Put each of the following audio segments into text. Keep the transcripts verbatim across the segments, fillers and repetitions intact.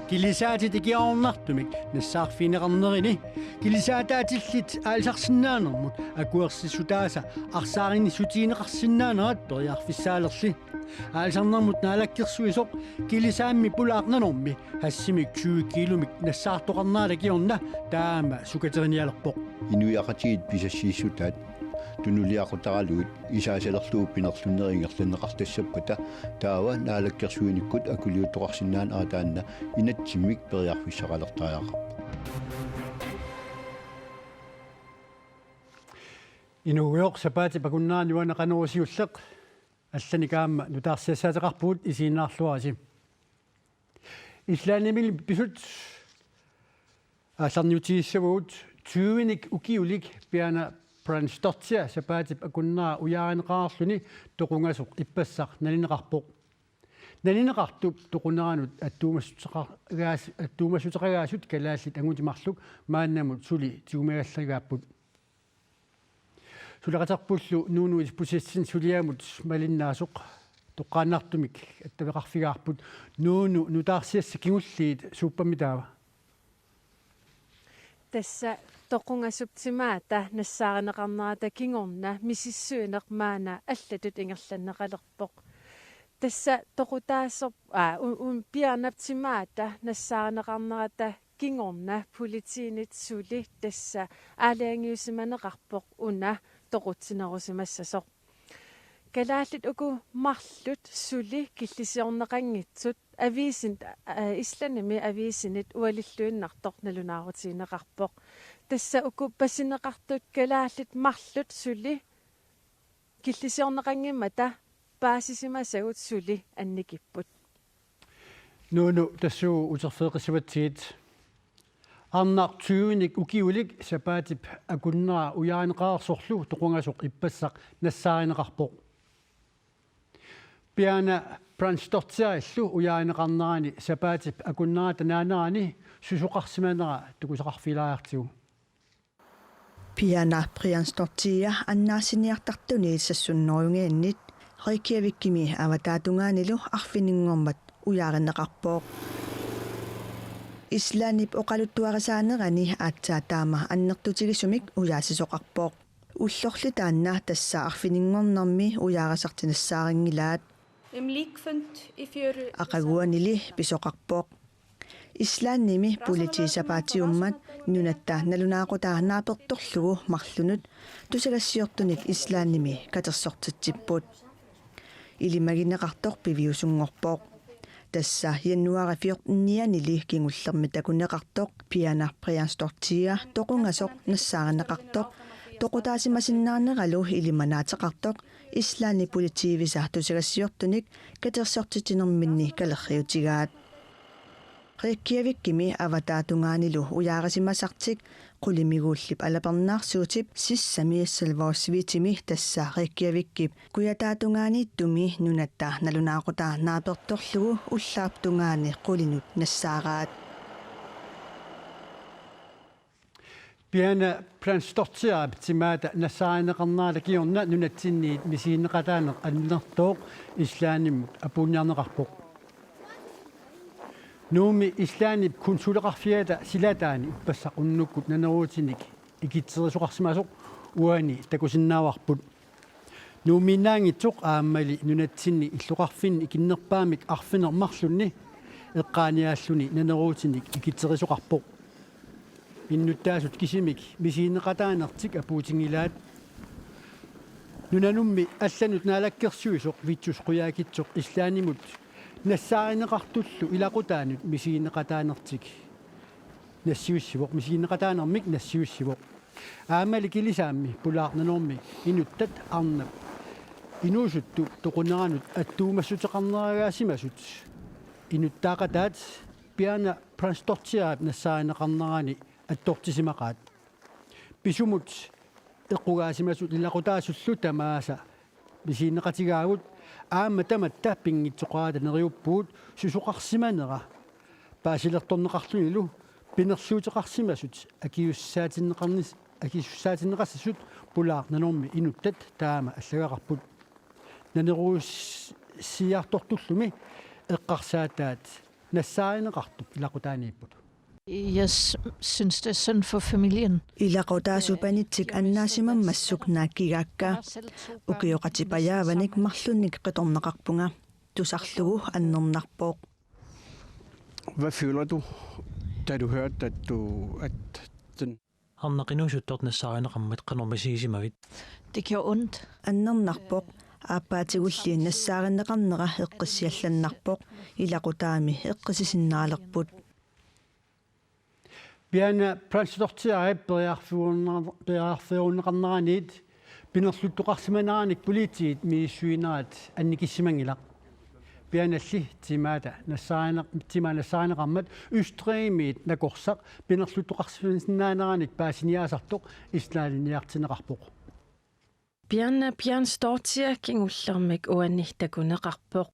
Kilisaatit ikiornartumik nassaarfigineqarnerini kilisaataatillit aalisarsinnaanermut akuersissutaasa arsaarinnissutigineqarsinnaanerat periarfissaalerli. Aalisarnermut naalakkersuisoq Kilisaammi Pulaarnanormi hashimik tyve kiilumik nassaartoqarnerata kingorna taama sukaterinialerpoq. Inuiaqatigiit pisassiissutaat tunuliaqutaralugit isaasalerlugu pinerlunnerit ingerlanneqartassappata taava naalakkersuinikkut akuliuttoqarsinnaanerat taanna inatsimmik periarfissaqalertariaqarpoq. Inuugujoq, sapaatip akunnerani uani Qanorooq siulleq. Allanik aamma nutaarsiassaateqarpugut, isiginnaarluarisi. Islandimi pisut aallarniutigissavagut tyvenik ukiulik Birna Brjánsdóttir sapaatip akunnera ujaarineqarluni toqungasoq ippassaq nalineqarpoq. Nalineqartup toquneranut attuumassuteqagaas-, attuumassuteqagaasut kalaallit angutit marluk maannamut suli tigumagallagaapput. Suleqaterpullu Nuunu Isbosethsen suliamut malinnaasoq toqqaannartumik attaveqarfigaarput. Nuunu, nutaarsiassat kingulliit suuppammitaava? Tassa toqungasut timaata nassaarineqarnerata kingorna misissuineq maanna allatut ingerlanneqalerpoq. Tassa toqutaasoq, aa, u-, u-, Birnap timaata nassaarineqarnerata kingorna politiinit suli tassa aalajangiussimaneqarpoq una toqutsinerusimassasoq. Kalaallit uku marluk suli killisiorneqanngitsut aviisin-, aa, Islandimi aviisinit ualilluinnartoq nalunaarutigineqarpoq. Tassa uku pasineqartut kalaallit marluk suli killisiorneqanngimmata paasisimasagut suli annikipput. Nuunu, tassuugu uterfigeqqissavatsigit. Arnaq tyvenik ukiulik sapaatip akunnera ujaarineqareersorlu toqungasoq ippassaq nassaarineqarpoq. Birna Brjánsdóttirillu ujaarineqarnerani sapaatip akunnerata naanerani susoqarsimanera takusaqarfigilaariartigu. Birna Brjánsdóttir annaassiniartartuniit sassunnerujunnginnit Reykjavikimi avataatungaanilu arfininngormat ujaarineqarpoq. Islandip oqaluttuarisaanerani aatsaat taama annertutigisumik ujaassisoqarpoq. Ullorli taanna tassa arfininngornermi ujaarisartik nassaarinngilaat. Aqaguanili pisoqarpoq. Islandimi politiit sapaatiummat nunatta nalunaaqutaq naapertorlugu marlunut tusagassiortunik Islandimi katersortitsipput. Ilimagineqartoq piviusunngorpoq. Tassa januaarip fjortenianili kingullermi takuneqartoq Birna Brjánsdóttir toqungasoq nassaarineqartoq toqutaasimasinnaaneralu ilimanaateqartoq Islandip politiivisa tusagassiortunik katersortitsinerminni kalerriutigaat. Reykjavikimi avataatungaanilu ujaarisimasartik qulimiguullip alapernaarsuutip sissami Selvogsvitimi, tassa Reykjavikip kujataatungaaniittumi nunatta nalunaaqutaq naapertorlugu ullaap tungaani qulinut nassaaraat. Birna Brjánsdóttirip timaata nassaarineqarnerata kingorna nunatsinniit misigineqataaneq annertooq Islandimut apuunniarneqarpoq. Nuummi Islandip konsuleqarfigata silataani ippassaq unnukkut naneruutinik ikitserisoqarsimasoq uani takusinnaavarput. Nuummiinnaanngitsoq aammali nunatsinni illoqarfinni ikinnerpaamik arfineq-marlunni eqqaaniaalluni naneruutinik ikitserisoqarpoq. Innuttaasut kisimik misigineqataanertik apuutinngilaat. Nunanummi allanut naalakkersuisoq Vittus Qujaukitsoq Islandimut nassaarineqartullu ilaqutaanut misigineqataanertik nassiussivoq, misigineqataanermik nassiussivoq. Aammali Kilisaammi Pulaarnanormi inuttat arnap inuusuttup toquneranut attuumassuteqarneragaasimasut inuttaaqataat Birna Brjánsdóttirip nassaarineqarnerani attortissimaqaat. Pisumut eqqugaasimasut ilaqutaasullu tamaasa misigineqatigaagut, aamma tamatta pinngitsoqarata neriuppugut susoqarsimanera paasilertorneqarlunilu pinerluuteqarsimasut akisussaatinneqarnis-, akisussaatinneqassasut Pulaarnanormi inuttat taama allagaqarput. Naneruussiartortullumi eqqarsaataat nassaarineqartup ilaqutaaniipput. Jeg s- synes, det er synd for familien. Ilaqutaasup anitsik annaasimammassuk naakkigaakka. Ukioqatipajaavanik marlunnik qitorneqarpunga. Tusarlugu annernarpoq. Hvad føler du, da du hørte, at du... At den... Arnaq inuusuttortoq nassaarineqarmat qanoq misigisimavit? Det gjorde ondt. Annernarpoq. Aappaatigulli nassaarineqarnera eqqissiallannarpoq. Ilaqutaami eqqissisinnaalerput. Piana Brandstottiarip periarfiuunner- periarfiuunneqarneraniit pinerluttoqarsimaneranik politiit misissuinerat annikissimanngilaq. Pianalli timaata nassaarineq- timaa nassaarineqarmat Østrigimiit nakorsaq pinerluttoqarsimasinnaaneranik paasiniaasartoq Islandimiartinneqarpoq. Piana Bjørnsdóttir kingullermik uani takuneqarpoq.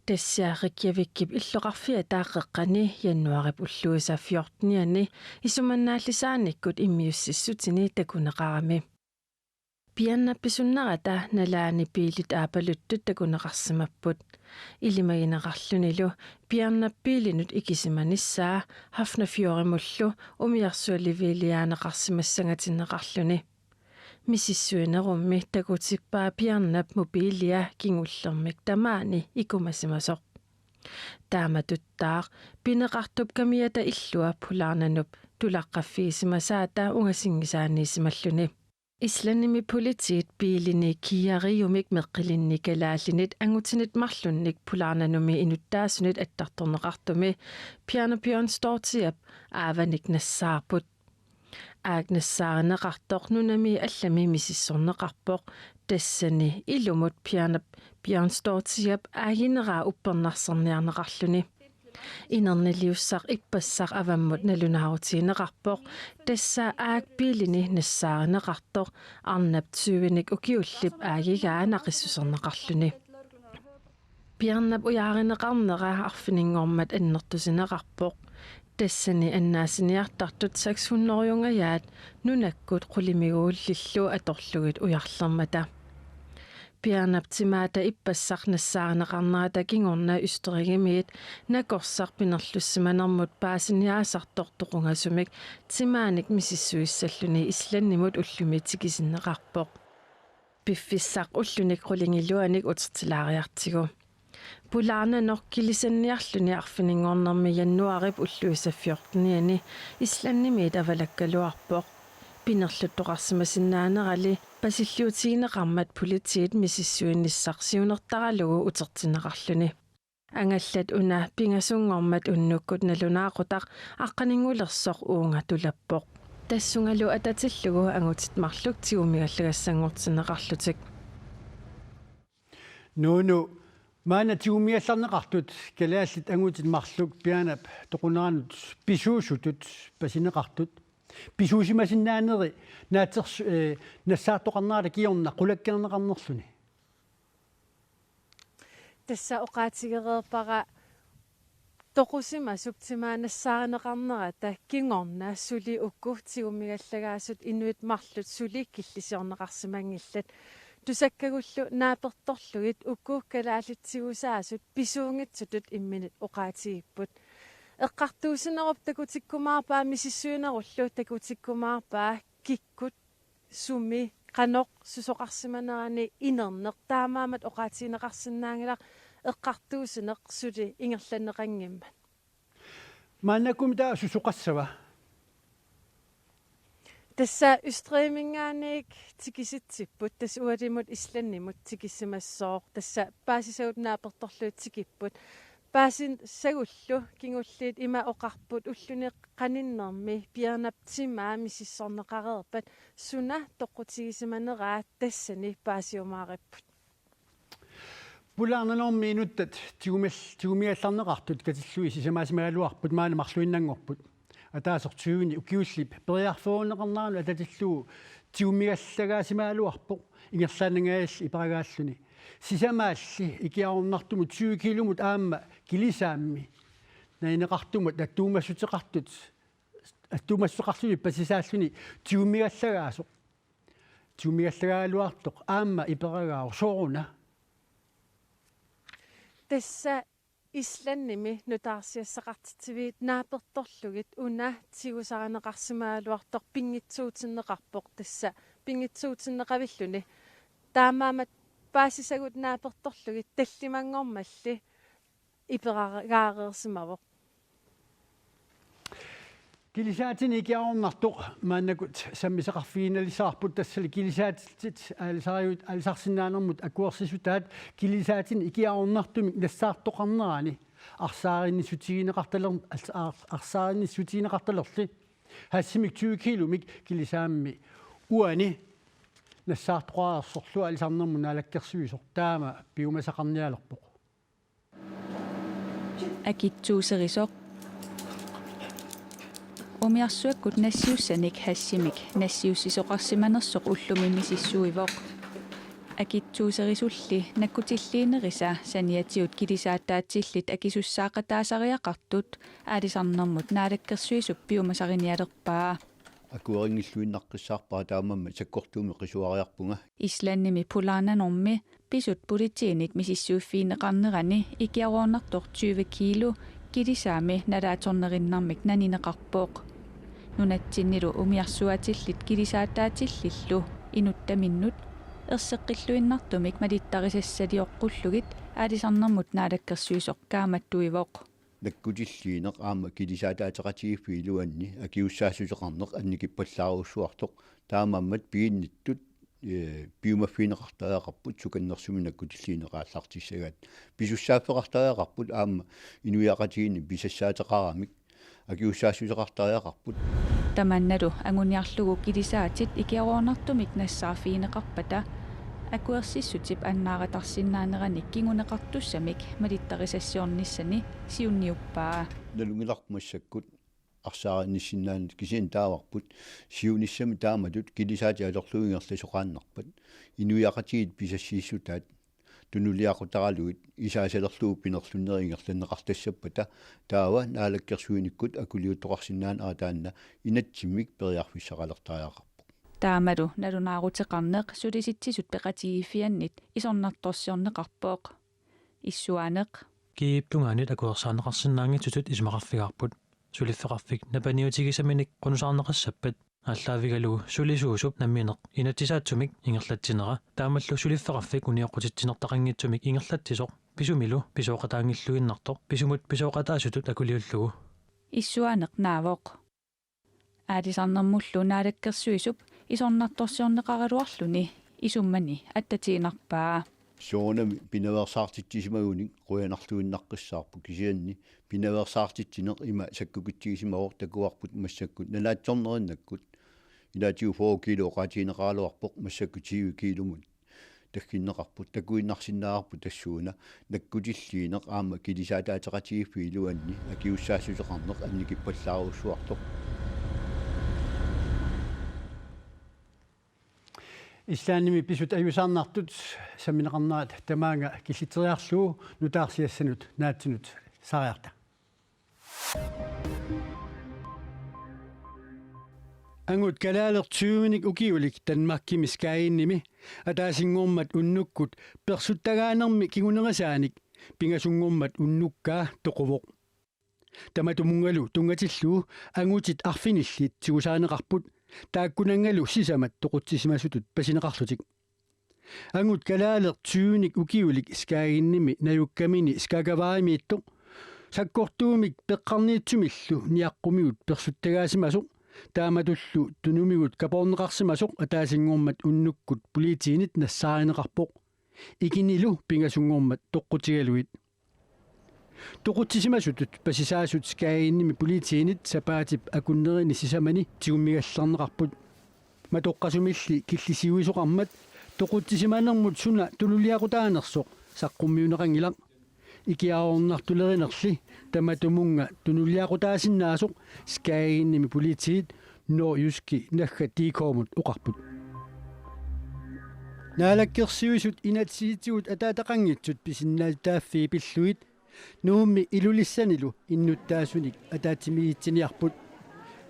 Tassa Reykjavikip illoqarfiata qeqqani januaarip ulluisa fjortenianni isumannaallisaanikkut immiussissutini takuneqarami. Pianap pisunnerata nalaani biilit aappaluttut takuneqarsimapput. Ilimagineqarlunilu Pianap biilinut ikisimanissaa Hafnarfjordimullu umiarsualiviliaaneqarsimassangatinneqarluni. Misissuinerummi takutippaa Pianap mobilia kingullermik tamaani ikumasimasoq. Taamatuttaaq pineqartup kamiata illua Polaarnanup tulaqqaffigisimasaata ungasinngisaaniissimalluni. Islandimi politiit biilini kiariumik meqqilinni kalaallinit angutinit marlunnik Polaarnanumi inuttaasunit attartorneqartumi Piana Bjørnsdóttirip aavanik nassaarput. Aak nassaarineqartoq nunami allami misissorneqarpoq, tassani ilumut Pianap Bjørnsdóttirip aagineraa uppernarsarniarneqarluni. Inerniliussaq ippassaq avammut nalunaarutigineqarpoq, tassa aak biilini nassaarineqartoq arnap tyvenik ukiullip aagigaa naqissuserneqarluni. Pianap ujaarineqarnera arfininngormat annertusineqarpoq. Tassani annaasiniartartut seks hundredengajaat nunakkut qulimiguullillu atorlugit ujarlermata. Pianap timaata ippassaq nassaarineqarnerata kingorna Østrigimiit nakorsaq pinerlussimanermut paasiniaasartoq toqungasumik timaanik misissuissalluni Islandimut ullumi tikisinneqarpoq. Piffissaq ullunik qulingiluanik utertilaariartigu. Polaarnanoq kilisanniarluni arfininngornermi januaarip ulluisa fjortenianni Islandimiit avalakkaluarpoq. Pinerluttoqarsimasinnaanerali pasilliutigineqarmat politiit misissuinissaq siunertaralugu utertinneqarluni. Angallat una pingasunngormat unnukkut nalunaaqutaq aqqaninngulersoq uunga tulappoq. Tassungalu atatillugu angutit marluk tigumigallagassanngortinneqarlutik. Nuunu, maanna tigumigallarneqartut kalaallit angutit marluk Pianap toquneranut pisuussutut pasineqartut. Pisuussimasinnaaneri naatsers- eh, nassaartoqarnerata kingorna qulakkeerneqarnerluni. Tassa oqaatigereerpara toqusimasut timaat nassaarineqarnerata kingorna suli uku tigumigallagaasut inuit marluk suli killisiorneqarsimanngillat. Tusakkagullu naapertorlugit uku kalaallit tigusaasut pisuunngitsutut imminut oqaatigipput. Eqqartuussinerup takutikkumaarpaa misissuinerullu takutikkumaarpaa kikkut sumi qanoq susoqarsimanerani inerneq taamaammat oqaatigineqarsinnaanngilaq eqqartuussineq suli ingerlanneqanngimmat. Maannakkumi taava susoqassava? Tassa Østrigiminngaanniit tikisitsipput, tassa ualimut Islandimut tikisimassooq, tassa paasisagut naapertorlugit tikipput. Paasissagullu kingulliit ima oqarput ulluni qaninnermi Pianap timaa misissorneqareerpat suna toqqutigisimaneraa tassani paasiumaaripput. Pulaarnanormi inuttat tigumal- tigumigallarneqartut katillugit sisamaasimagaluarput maani marluinnanngorput. Ataaseq tyveni ukiullip periarfeerunneqarneranut atatillugu tigumigallagaasimagaluarpoq ingerlaannangajalli iperagaalluni. Sisamaalli ikiaroornartumut tyve kilomut aamma kilisaammi nalineqartumut attuumassuteqartut attuumassuteqarluni pasisaalluni tigumigallagaasoq. Tigumigallagaagaluartoq aamma iperagaavoq sooruna. Tassa Islandimi nutaarsiassaqartitsiviit naapertorlugit una tigusarineqarsimagaluartoq pinngitsuutinneqarpoq, tassa pinngitsuutinneqavilluni. Taamaammat paasisagut naapertorlugit tallimanngormalli iperagaareersimavoq. Kilisaatini ikiaroornartoq maannakkut sammisaqarfiginnalissavarput, tassali kilisaatillit aalisariut aalisarsinnaanermut akuersissutaat kilisaatini ikiaroornartumik nassaartoqarnerani arsaarinnissutigineqartaler-, ars-, ars-, arsaarinnissutigineqartalerli. Hashimik tyve kilomik kilisaammi uani nassaartoqareersorlu aalisarnermut naalakkersuisoq taama piumasaqarnialerpoq. Akitsuuserisoq. Umiarsuakkut nassiussanik hashimik nassiussisoqarsimanersoq ullumi misissuivoq. Akitsuuserisulli nakkutilliinerisa saniatigut kilisaataatsillit akisussaaqataasariaqartut aalisarnermut naalakkersuisup piumasarinialerpaa. Akuerinngilluinnaqqissaarpara, taamaammat sakkortuumik qisuariarpunga. Islandimi Pulaananormi pisut politiinit misissuiffigineqarnerani ikiaroornartoq tyve kilo kilisaami nalaatsornerinnarmik nanineqarpoq. Nunatsinnilu umiarsuaatillit kilisaataatillillu inuttaminnut erseqqilluinnartumik malittarisassaliorqullugit aalisarnermut naalakkersuisoq kaammattuivoq. Nakkutilliineq aamma kilisaataateqatigiiffiup iluanni akisussaassuseqarneq annikippallaarujussuartoq, taamaammat piginnittut, ee, piumaffigineqartariaqarput sukannersumik nakkutilliineq aallartissagaat. Pisussaaffeqartariaqarput aamma inuiaqatigiinni pisassaateqaramik akisussaassuseqartariaqarput. Tamannalu anguniarlugu kilisaatit ikiaroornartumik nassaarfigineqarpata akuersissutip annaaratarsinnaaneranik kinguneqartussamik malittarisassiornissani siunniuppaa. Nalunngilarput massakkut arsaarinissinnaanut, kisianni taavarput siunissami taamatut kilisaatit atorlugit ingerlasoqaannarpat inuiaqatigiit pisassiissutaat tunuliaqutaralugit isaasalerlugu pinerlunnerit ingerlanneqartassappata taava naalakkersuinikkut akuliuttoqarsinnaanera taanna inatsimmik periarfissaqalertariaqarpoq. Taamalu nalunaaruteqarneq Sulisitsisut Peqatigiiffiannit isornartorsiorneqarpoq. Issuaaneq. Kiip tungaanit akuersaarneqarsinnaanngitsutut isumaqarfigaarput. Suliffeqarfik napaniutigisaminik qunusaarneqassappat aallaavigalugu sulisuusup nammineq inatsisaatsumik ingerlatsinera, taamallu suliffeqarfik unioqqutitsinertaqanngitsumik ingerlatsisoq, pisumilu pisooqataanngilluinnartoq, pisumut pisooqataasutut akuliullugu. Issuaaneq naavoq. Aalisarnermullu naalakkersuisup isornartorsiorneqaraluarluni isummani attatiinnarpaa. Soorunami pinaveersaartitsisimagunik qujanarluinnaqqissaarpoq, kisianni pinaveersaartitsineq ima sakkukitsigisimavoq, takuarput massakkut nalaatsornerinnakkut. Ilaatigut fyrre kilo oqaatigineqaraluarpoq, massakkut tyve kilomut tagginneqarpoq. Takuinnarsinnaavarput tassuuna nakkutilliineq aamma kilisaataateqatigiiffiup iluanni akisussaassuseqarneq annikippallaarujussuartoq. Islandimi pisut ajuusaarnartut sammineqarnerat tamaanga killiteriarlugu nutaarsiassanut naatsinut saariarta. Angut kalaaleq tyvenik ukiulik Danmarkimi Skagenimi ataasinngormat unnukkut persuttagaanermi kingunerisaanik pingasunngormat unnukkaa toquvoq. Tamatumunngalu tunngatillugu angutit arfinillit tigusarineqarput, taakkunanngalu sisamat toqutsisimasutut pasineqarlutik. Angut kalaaleq tyvenik ukiulik Skagenimi najukkamini Skagavárimiittoq sakkortuumik peqqarniitsumillu niaqqumigut persuttagaasimasoq, taamatullu tunumigut kapoorneqarsimasoq ataasinngormat unnukkut politiinit nassaarineqarpoq, ikinilu pingasunngormat toqqutigalugit. Toqutsisimasutut pasisaasut Skagenimi politiinit sapaatip akunnerini sisamani tigummigallarneqarput. Matoqqasumilli killisiuisoqarmat toqutsisimanermut suna tunuliaqutaanersoq saqqummiunneqanngilaq. Ikiaroornartulerinerli tamatumunnga tunuliaqutaasinnaasoq Skagenimi politiit Nordjyski naggat D K-mut oqarput. Naalakkersuisut inatsisitigut ataataqanngitsut pisinnaatitaaffii pillugit Nuummi Ilulissanilu innuttaasunik ataatsimiisitsiniarput.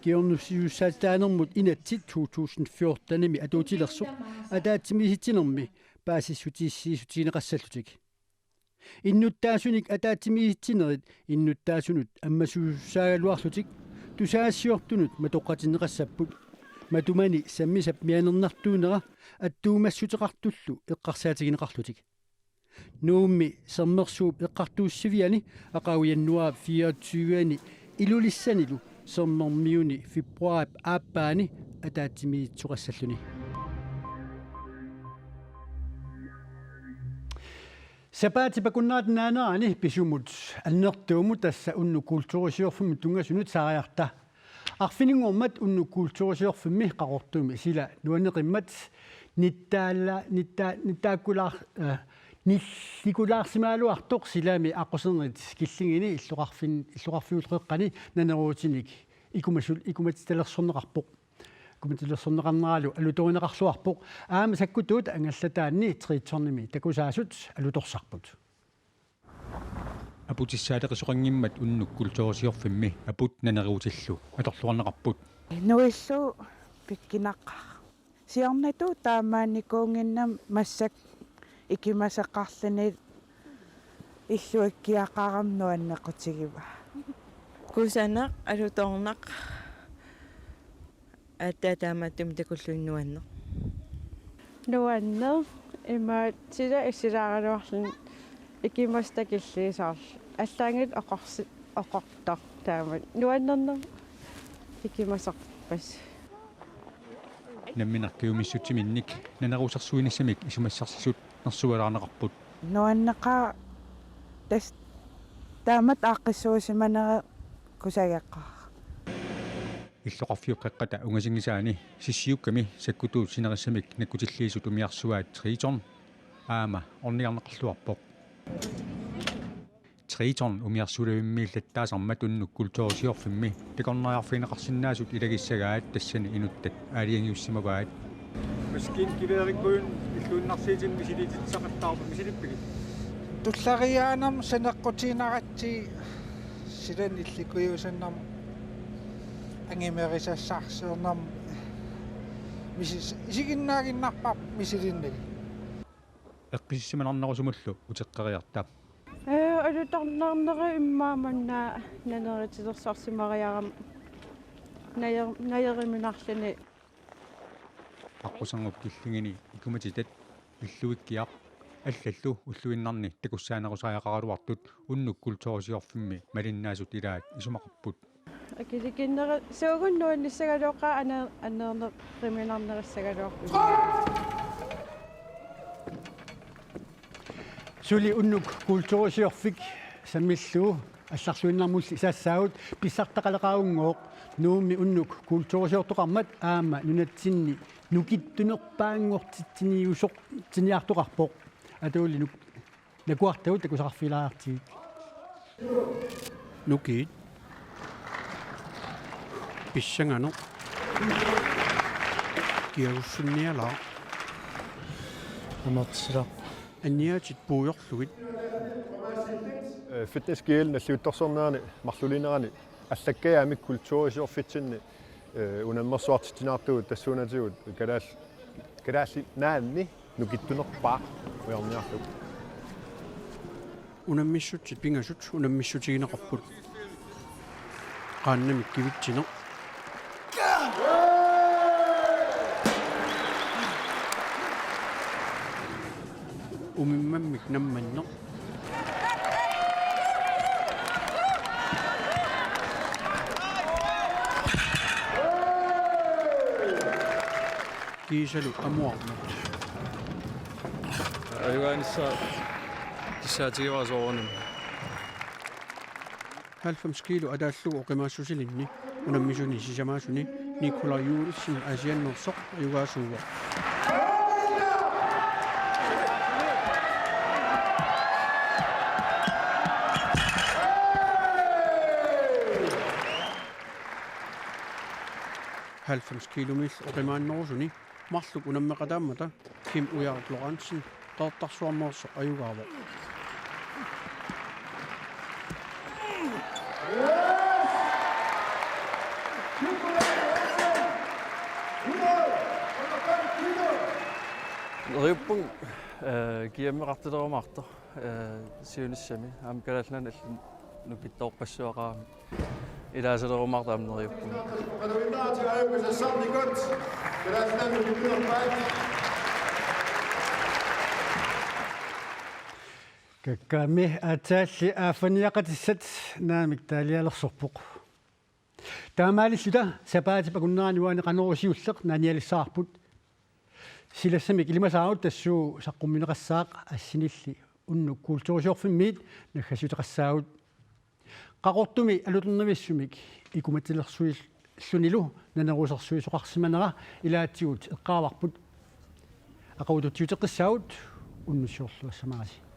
Kingornussisussaatitaanermut inatsit to tusind fjortenimi atuutilersoq ataatsimiisitsinermi paasissutissiissutigineqassallutik. Innuttaasunik ataatsimiititsinerit innuttaasunut ammasuussaagaluarlutik tusagassiortunut matoqqatinneqassapput. Matumani sammisap mianernartuunera attuumassuteqartullu eqqarsaatigineqarlutik. Nuummi Sermersuup eqqartuussiviani aqagu januar fireogtyve-ani Ilulissanilu Sermermiuni februaarip aappaani ataatsimiititsisoqassalluni. Sapaatip akunnerata naanerani pisumut annertuumut, tassa unnuk kulturisiorfimmut tunngasunut, Saariarta. Arfininngormat unnuk kulturisiorfimmi Qaqortumi sila nuanneqimmat nittaala-, nitta-, nittaakkulaar-, eh, nillikulaarsimagaluartoq silami aqqusernit killingini illoqarfin-, illoqarfiup qeqqani naneruutinik ikumasul-, ikumatilersorneqarpoq. Ikumatilersorneqarneralu alutorineqarluarpoq. Aamma sakkutuut angallataanni Tritonimi takusaasut alutorsarput. Aputissaaleqisoqanngimmat unnuk kulturisiorfimmi aput naneruutillu atorluarneqarput. Nuillu pikkinaq. Siornatigut taamaannikuunnginnami, massakkut ikimasaqarluni illuikkiaqarami nuannequtigivaat. Kusanaq, alutornaq. Aatsaat taamaattumik takulluni nuanneq. Nuanneq, imaattoq sila issilaaraluarluni ikimasaq takilliisoorluni. Allaanngilaq oqorsi-, oqortoq taamak. Nuannerneq ikimasarpasi. Nammineq kajumissutsiminnik naneruusersuinissamik isumassarsisut nersualaarneqarput. Nuanneqaaq, tassa taamatut aaqqissuussimanerat kusageqqaaq. Illoqarfiup qeqqata ungasinngisaani Sissiukkami sakkutuut sinerissamik nakkutilliisut umiarsuaat Triton aamma ornigarneqarluarpoq. Triton umiarsualimmiillattaasarmat unnuk kulturisiorfimmi takornariarfigineqarsinnaasut ilagissagaat tassani inuttat aalajangiussimavaat. Maskiinat kiveerikkuit illuinnarsiutinut misiliititsisaqattaarput, misilippigit? Tulleriiaanermut saneqqutigineratsigit, silani illikujuusarnermut angimerisassaarsiornermut misis-, isiginnaaginnarparput misilinnagit. Eqqissisimanarnerusumullu uteqqeriarta. Ee, alutornarneri immaqa manna naneritilersorsimariarama najer-, najeriminarluni. Aqquserngup killingini ikumatitat illuikkiaq allallu ulluinnarni takussaanerusariaqaraluartut unnuk kulturisiorfimmi malinnaasut ilaat isumaqarput. Akilikinnera-, suugun nuannissagaluaqaaq, ane-, aneerneruminarnerissagaluarpoq. Suli unnuk kulturisiorfik sammillugu allarluinnarmulli saassaagut pissartaqaleqaavunngooq. Nuummi unnuk kulturisiortoqarmat aamma nunatsinni nukittunerpaanngortitsiniusoq-, -tsiniartoqarpoq. Atuulli nuk-, nakuartagut takusaqarfigilaariartigit. Nukiit. Pissanganaq. Kiagussunnialaaq. Amertsilaq. Anniaatit puujorlugit. Ee, Fitness G L nalliuttorsiornerani marluliinerani allakkajaamik kulturisiorfitsinni, ee, unammersuartitsinaartugut tassuunatigut kalaal-, kalaallit naanni nukittunerpaaq ujarniarlugu. Unammissutsit pingasut unammissutigineqarput. Qaannamik kivitsineq. Umimmammik nammanneq. Kiisalu amuarneq. Ajugaanissaa kissaatigivaat soorunami. Halvfems kilo ataallugu oqimaassusilinni unammisuni sisamaasuni Nikolaj Juelsen Aasianneersoq ajugaasuuvoq. Halvfems kilomiillu oqimaannerusuni marluk unammeqataammata Kim Ujarup Lorentzen Qeqertarsuarneersoq ajugaavoq. Neriuppunga Eh, GM-eqartulerumaartoq, eh, siunissami aamma Kalaallit Nunaanni allanut nukittoorpassuaqarami ilaasalerumaartoq aamma neriuppunga. Kakkaami aatsaalli aaffaniaqatissat naamik taalialersorpoq. Taamaalilluta sapaatip akunnerani uani Qanorooq siulleq naanialissavarput. Silassamik ilimasaarut tassuugu saqqummiunneqassaaq assinilli unnuk kulturisiorfimmiit naggasiuteqassaagut. Qaqortumi alutornavissumik ikumatsilersuillunilu naneruusersuisoqarsimanera ilaatigut eqqaavarput. Aqagututsiuteqqissaagut, unnussiorluassamarisi.